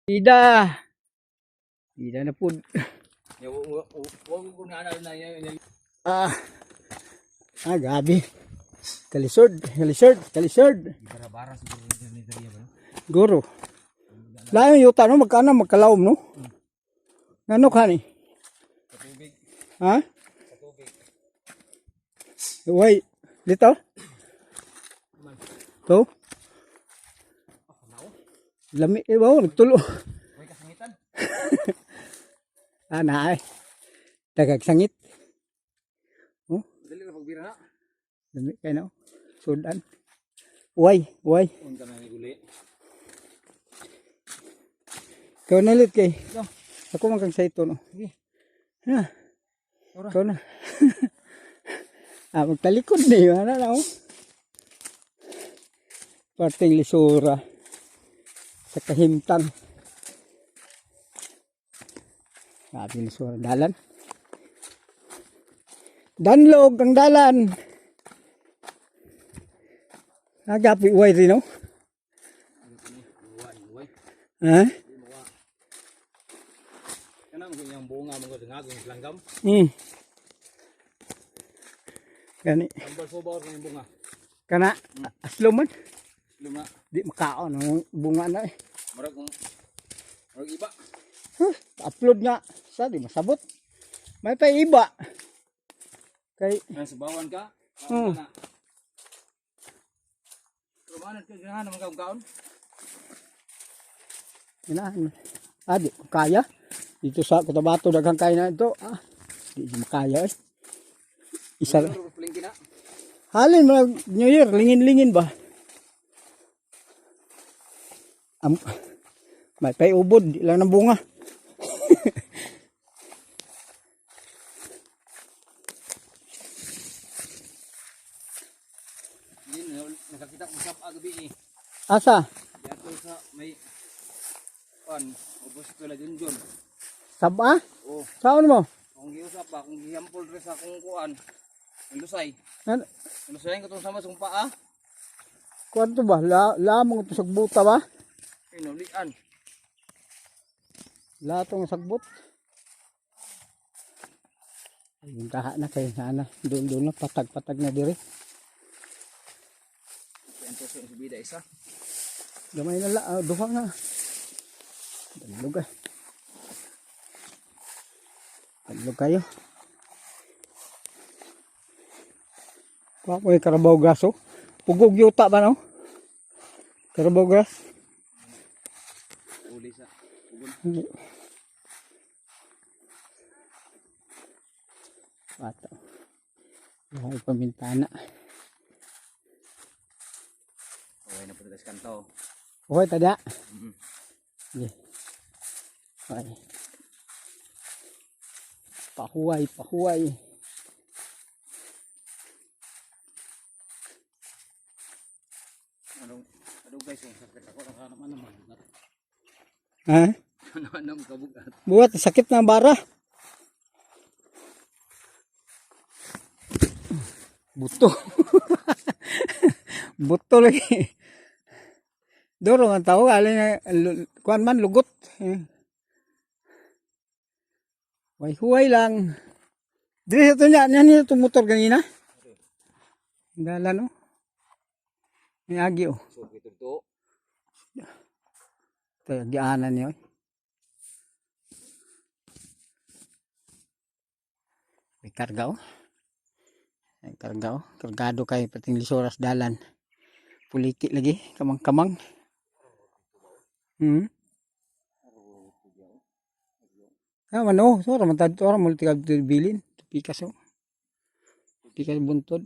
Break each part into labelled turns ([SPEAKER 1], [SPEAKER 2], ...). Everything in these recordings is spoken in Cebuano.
[SPEAKER 1] Ida. Ida na pud.
[SPEAKER 2] Ya, wa ko na na na na.
[SPEAKER 1] Ah. Ah, gabi. Kalisod, kalisod, kalisod.
[SPEAKER 2] Bara-bara siguro ni diri ba?
[SPEAKER 1] Guro. Layo yuta no, magkano magkalawom no? Ngano ka ni?
[SPEAKER 2] Sa tubig,
[SPEAKER 1] Ha?
[SPEAKER 2] sa tubig.
[SPEAKER 1] Way, dito? To? Lami, eh, wow, nagtulo.
[SPEAKER 2] May kasangitan.
[SPEAKER 1] Ah, na ay. Tagag sangit. Oh,
[SPEAKER 2] Dali ra pagbira na.
[SPEAKER 1] lami kay no. Sudan. Way, way.
[SPEAKER 2] Unta na ni guli.
[SPEAKER 1] Ikaw na lit kay.
[SPEAKER 2] Ikaw.
[SPEAKER 1] Ako man kang saito no.
[SPEAKER 2] Sige.
[SPEAKER 1] Ha.
[SPEAKER 2] Ora.
[SPEAKER 1] Ikaw na. Ah, magtalikod ni ana na oh. Parting lisura sa kahimtang. Grabe lisura dalan. Danlog ang dalan. Nagapi way rin no?
[SPEAKER 2] Wa ni way.
[SPEAKER 1] Ha?
[SPEAKER 2] Di mo wa. Kana mo yang bunga mo ko ngagong langgam.
[SPEAKER 1] Gani.
[SPEAKER 2] Tambal subaw ng bunga.
[SPEAKER 1] Kana aslo man.
[SPEAKER 2] Luma.
[SPEAKER 1] Di makaon ang bunga na eh.
[SPEAKER 2] Murag murag iba.
[SPEAKER 1] Huh, upload nga sa di masabot. May pa iba. Kay
[SPEAKER 2] Ay subawan ka.
[SPEAKER 1] Hmm.
[SPEAKER 2] Na. Pero man ka ganahan naman ka kaon.
[SPEAKER 1] inahan. Ah, di ko kaya. Dito sa Cotabato daghang kaya na ito. Ah, di di makaya eh. Isa
[SPEAKER 2] Pero palengke na.
[SPEAKER 1] halin mga New Year, lingin-lingin ba? Am, may pay ubod, di lang ng bunga.
[SPEAKER 2] Din nakakita ko sa agabi eh.
[SPEAKER 1] Asa?
[SPEAKER 2] Diato sa may pan ubos ko la junjun.
[SPEAKER 1] Saba?
[SPEAKER 2] Oh,
[SPEAKER 1] Saan mo?
[SPEAKER 2] akong giusap ba, akong gihampol rin sa akong kuan. Ang lusay.
[SPEAKER 1] Ano?
[SPEAKER 2] Ang lusayan ko itong sama sa akong paa.
[SPEAKER 1] Kwanto ba? La, lamang ito sagbuta ba?
[SPEAKER 2] Inulian.
[SPEAKER 1] Latong sagbot. Ayun, taha na kay ana. Doon doon na patag-patag na dire.
[SPEAKER 2] Yan to sa subida isa.
[SPEAKER 1] Gamay na la, ah, duha na. Dalog ah. Dalog kayo. Kuha ko yung Carabao grass oh. Pugog yuta ba no? Carabao grass.
[SPEAKER 2] Uli sa ugon.
[SPEAKER 1] Bata. Ay, pamintana.
[SPEAKER 2] Okay na po tayo sa kanto.
[SPEAKER 1] Okay, tada.
[SPEAKER 2] Mhm.
[SPEAKER 1] Sige. Okay. Pahuway, pahuway.
[SPEAKER 2] Anong ano guys, kung sakit ako, ang hanap ano man.
[SPEAKER 1] Ha?
[SPEAKER 2] Ano ano kabugat.
[SPEAKER 1] Buhat, sakit na ang bara. Buto. Buto lagi. Doro man tao, alin nga, kuan man, lugot. Eh. Huway-huway lang. Dili sa ito niya, niya niya itong motor ganina. Dala no. May agi oh.
[SPEAKER 2] So ito to.
[SPEAKER 1] Ito, agianan niya. Eh. May karga oh. May karga oh. Kargado kay pating lisoras dalan. Puliki lagi, kamang-kamang. Ah, man oh, sora man tad ora mo tigab bilin. Pikas oh. Pikas buntod.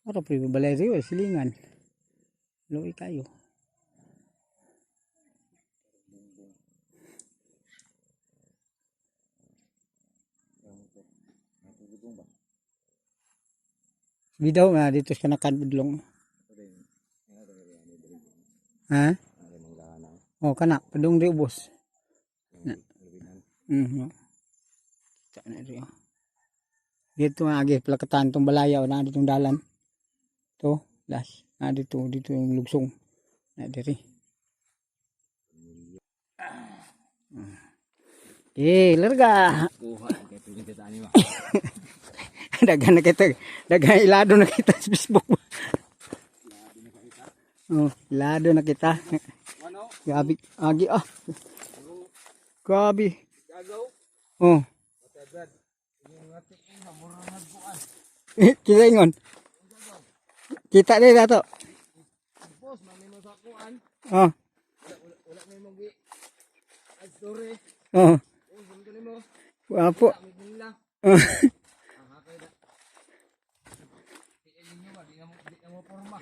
[SPEAKER 1] Ora pre balay riyo silingan. Luwi kayo. Bidaw nga dito sa nakadudlong. Ha? Oh, kana padung di ubos. Na. Sa na ri. Oh. Dito nga agi plakatan tong balaya na ditong dalan. To, las. Na dito dito yung lugsong. Na diri. Eh, larga.
[SPEAKER 2] Kuha kay pwede ta ani ba.
[SPEAKER 1] Daghan na kita. Daghan ilado na kita sa Facebook. Oh, ilado na kita.
[SPEAKER 2] Ano?
[SPEAKER 1] Gabi, agi ah. Gabi.
[SPEAKER 2] Gagaw.
[SPEAKER 1] Oh.
[SPEAKER 2] Tagad. Yung atik ina mura nagbuan.
[SPEAKER 1] Eh, kita ingon. Kita din dato.
[SPEAKER 2] Boss, mami mo sa kuan.
[SPEAKER 1] Oh.
[SPEAKER 2] Wala, wala may mong gi. Ay, sorry.
[SPEAKER 1] Oh.
[SPEAKER 2] Oh, sunod nimo.
[SPEAKER 1] Wapo.
[SPEAKER 2] May nila.
[SPEAKER 1] Oh.
[SPEAKER 2] Aha kay da. Di ninyo ba di na mo porma.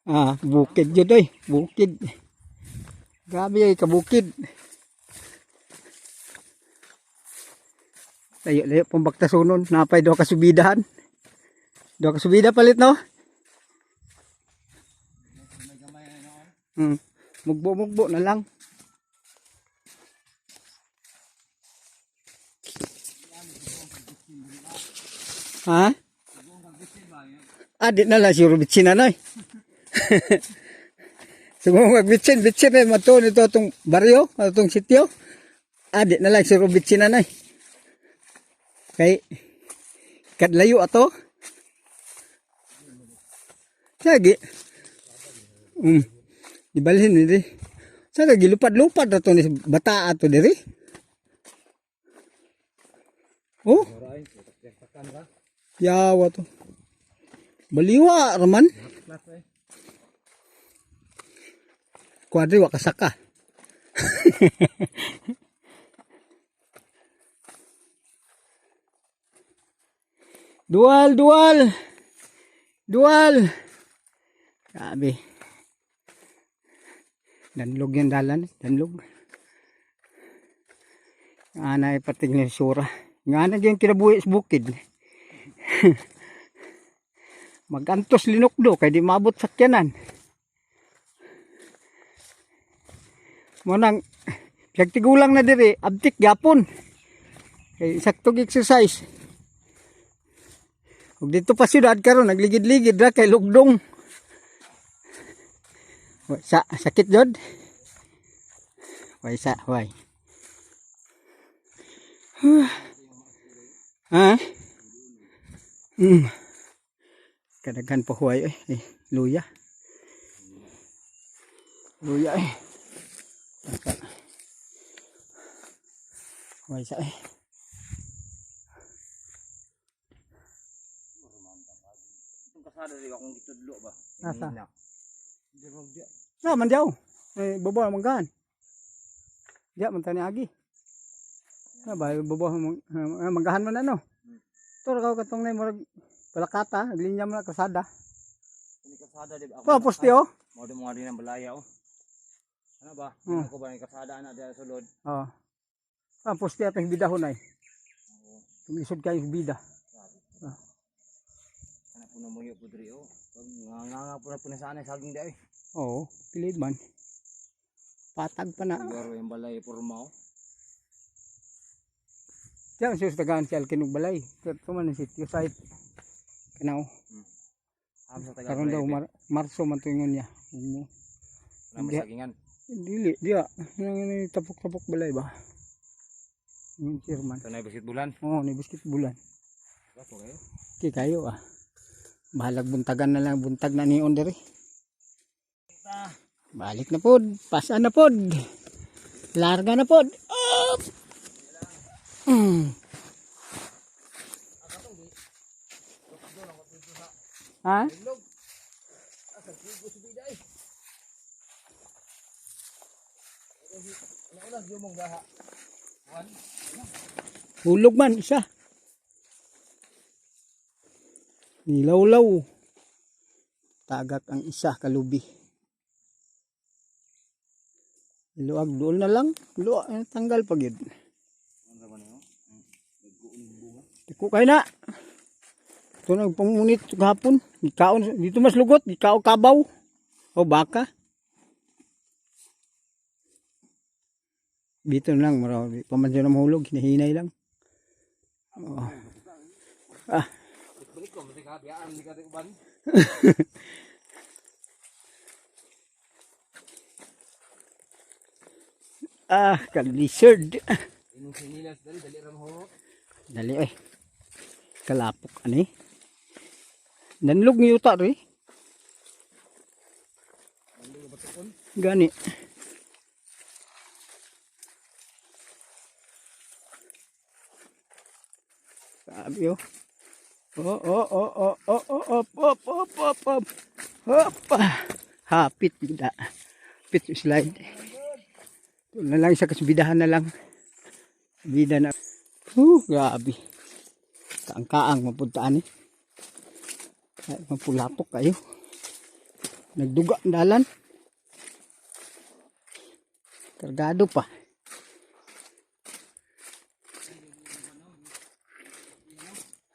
[SPEAKER 1] Ah, bukid jud oy, bukid. Grabe ay kabukid. Layo layo pong baktasunon, napay do ka subidahan. Do ka subida palit, no? Mugbo mugbo na lang. Ha? Ah, di na lang siguro bitsin na, noy. Siguro magbitsin, bitsin eh, mato nito atong baryo, atong sityo. Ah, di na lang siguro bitsin na, noy. Kay, kadlayo ato. Sagi. Dibalhin ni di. Sa gilupad-lupad ato ni bata ato diri. Oh, yawa to. Baliwa raman. Kwadri wa kasaka. Dual, dual. Dual. Grabe. Danlog yung dalan. Danlog. Nga na ipating ni sura. Nga na yung kinabuhi sa bukid. Magantos linukdo kay di maabot sakyanan. Mo nang tigulang na diri, abtik gyapon. Kay saktog exercise. Ug dito pa siyudad karon nagligid-ligid ra kay lugdong. Wa sa sakit jud. Way sa way. Ha? Kadaghan pa huway eh. Eh, luya. Luya eh. Taka. Huway sa eh.
[SPEAKER 2] Itong kasada di akong gitudlo ba?
[SPEAKER 1] Asa?
[SPEAKER 2] Di ba di.
[SPEAKER 1] Na man diaw. Eh, baba manggahan. Diya man tani agi. Na ba baba manggahan man ano. Toro ka katong nay murag palakata, naglinya man na kasada.
[SPEAKER 2] Ini kasada di ba ako.
[SPEAKER 1] Pa poste oh.
[SPEAKER 2] Mao di mga din ang balaya oh. Ano ba? Ako ba ni kasada na diya sulod?
[SPEAKER 1] Oh. Ah, poste atong bidahon ay. Tumisod kayo bida.
[SPEAKER 2] Ano po na mo po diri oh. Pag nga nga po na po na sana saging dai.
[SPEAKER 1] Oo, pilid man. Patag pa na.
[SPEAKER 2] Siguro yung balay porma oh.
[SPEAKER 1] Diyan siya sa tagaan si Alkin ug balay. Ito man ang sitio site. Kanaw.
[SPEAKER 2] Am sa taga.
[SPEAKER 1] Karon daw Marso man tuingon niya. Ug mo.
[SPEAKER 2] Ano may sagingan.
[SPEAKER 1] Dili, diya. Nang tapok-tapok balay ba? Yung chairman.
[SPEAKER 2] Ito na bisit bulan.
[SPEAKER 1] Oo, ni biskit bulan.
[SPEAKER 2] Gato kayo.
[SPEAKER 1] Ki kayo ah. Bahalag buntagan na lang, buntag na niyon diri. Balik na pod, pasan na pod. Larga na pod. Up! Ha? Hulog man isa. Nilawlaw. Tagak ang isa kalubi. Luag doon na lang. Luag, eh, tanggal pag yun.
[SPEAKER 2] Ano ba niyo?
[SPEAKER 1] Dako kayo na. Ito nagpamunit gahapon. Gikaon, dito mas lugot. Gikaon kabaw. O baka. Dito na lang. Marami. Pamansin na mahulog. Hinahinay lang. Oo. Ah.
[SPEAKER 2] Balik ko, mati ka, biyaan, hindi ka uban.
[SPEAKER 1] Ah, ka-lizard.
[SPEAKER 2] Imong sinilas dali dali ra mo.
[SPEAKER 1] Dali eh. Kalapok ani. Nanlog ni yuta ri. Gani. Sabi oh. Oh, op, op, op, op, op. Hop. Hapit gida. Hapit slide. Ito na lang isa kasbidahan na lang. Bida na. Huh, grabe. Kaang-kaang mapuntaan eh. Ay, mapulapok kayo. Nagduga ang dalan. Kargado pa.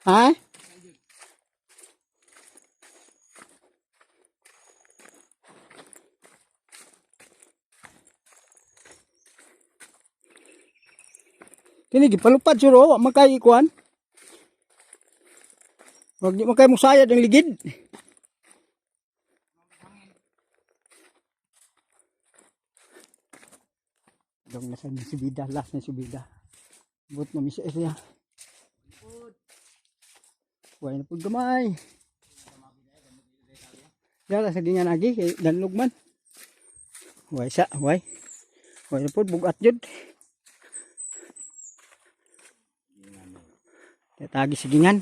[SPEAKER 1] Ha? Kini gipalupad suro, wa man kay ikuan. Wag di man kay musayad ang ligid. Dong nasa ni subida, last na subida. But na misa siya. Way na pud gamay. Yala sa gingan agi kay danlog man. Way sa, way. Way na pud bugat jud. Tagi sigingan.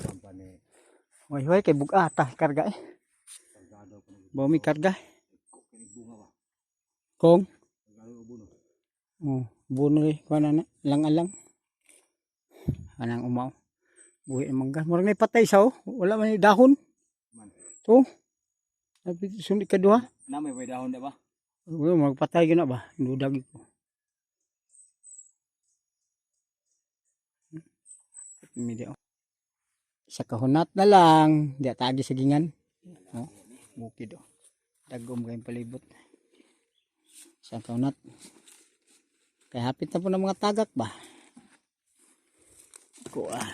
[SPEAKER 2] Kampane.
[SPEAKER 1] Way way kay bugat ta karga eh.
[SPEAKER 2] Kargado ko ng
[SPEAKER 1] Bawo mi karga.
[SPEAKER 2] bunga ba.
[SPEAKER 1] Kong
[SPEAKER 2] Kargado ubo no.
[SPEAKER 1] oh, buno eh kuan na lang-alang. Anang umaw. Buhi ang mangga. Murag na patay sa oh. Wala man yung dahon.
[SPEAKER 2] Man.
[SPEAKER 1] To. Sundi ka duha.
[SPEAKER 2] Na may way dahon da ba?
[SPEAKER 1] Uy, magpatay gyud na ba? Duda gyud ko. Midi oh. Sa kahunat na lang, di tagi sa gingan. Oh, bukid oh. Dagom kayong palibot. Sa kahunat. Kaya hapit na po ng mga tagak ba? Ko ah.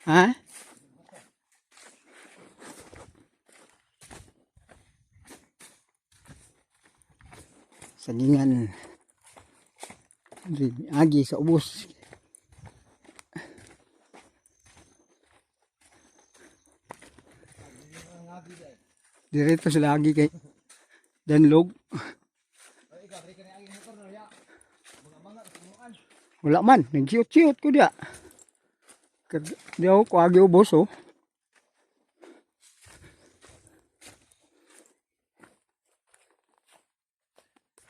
[SPEAKER 1] Ha? Sagingan agi sa ubos. Diretso sila agi kay danlog. Wala man, nagsiot-siot ko diya. Di ako ko agi ubos oh.